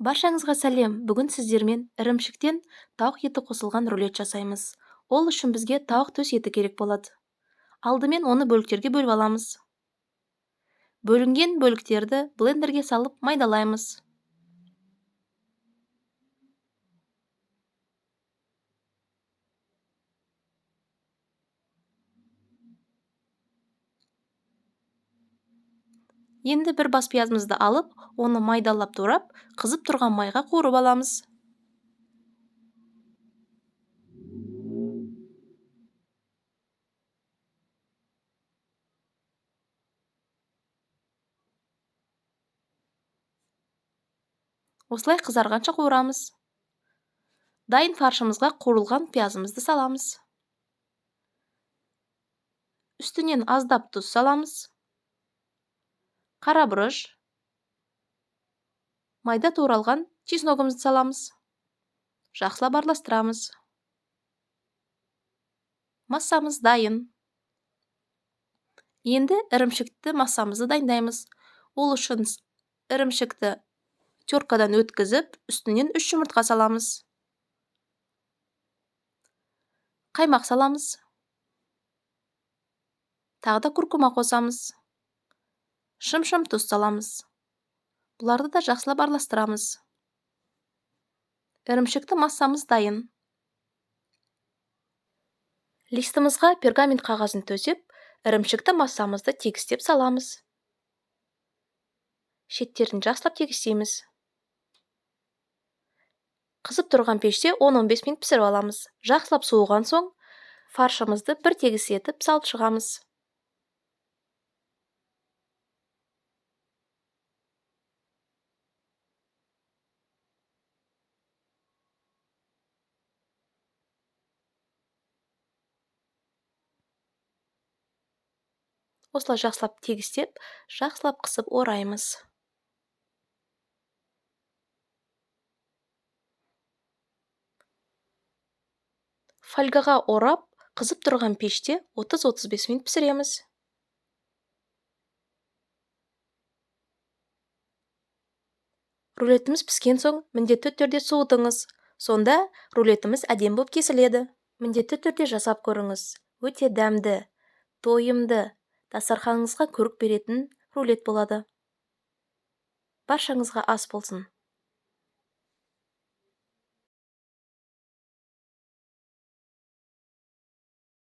Баршаңызға сәлем! Бүгін сіздермен ірімшіктен тауық еті қосылған рулет жасаймыз. Ол үшін бізге тауық төс еті керек болады. Алдымен оны бөліктерге бөліп аламыз. Бөлінген бөліктерді блендерге салып майдалаймыз. Енді бір бас пиязымызды алып, оны майдалап турап, қызып тұрған майға қуырып аламыз. Осылай қызарғанша қуырамыз. Дайын фаршымызға қуырылған пиязымызды саламыз. Үстінен аздап тұз саламыз. Қара бұрыш, майда туралған чесногымызды саламыз. Жақсылап араластырамыз. Массамыз дайын. Енді ірімшікті массамызды дайындаймыз. Ол үшін ірімшікті теркадан өткізіп, үстінен 3 жұмыртқа саламыз. Қаймақ саламыз. Тағы да куркума қосамыз. Шым-шым тұз саламыз. Бұларды да жақсылап араластырамыз. Ірімшікті массамыз дайын. Листімізға пергамент қағазын төсеп, ірімшікті массамызды тегістеп саламыз. Шеттерін жақсылап тегістейміз. Қызып тұрған пеште 10-15 минут пісіріп аламыз. Жақсылап суыған соң фаршымызды бір тегіс етіп салып шығамыз. Осылай жақсылап тегістеп, жақсылап қысып ораймыз. Фольгаға орап, қызып тұрған пеште 30-35 минут пісіреміз. Рулетіміз піскен соң міндетті түрде суытыңыз. Сонда рулетіміз әдемі болып кесіледі. Міндетті түрде жасап көріңіз. Өте дәмді, тойымды, дастарханыңызға көрік беретін рулет болады. Баршаңызға ас болсын.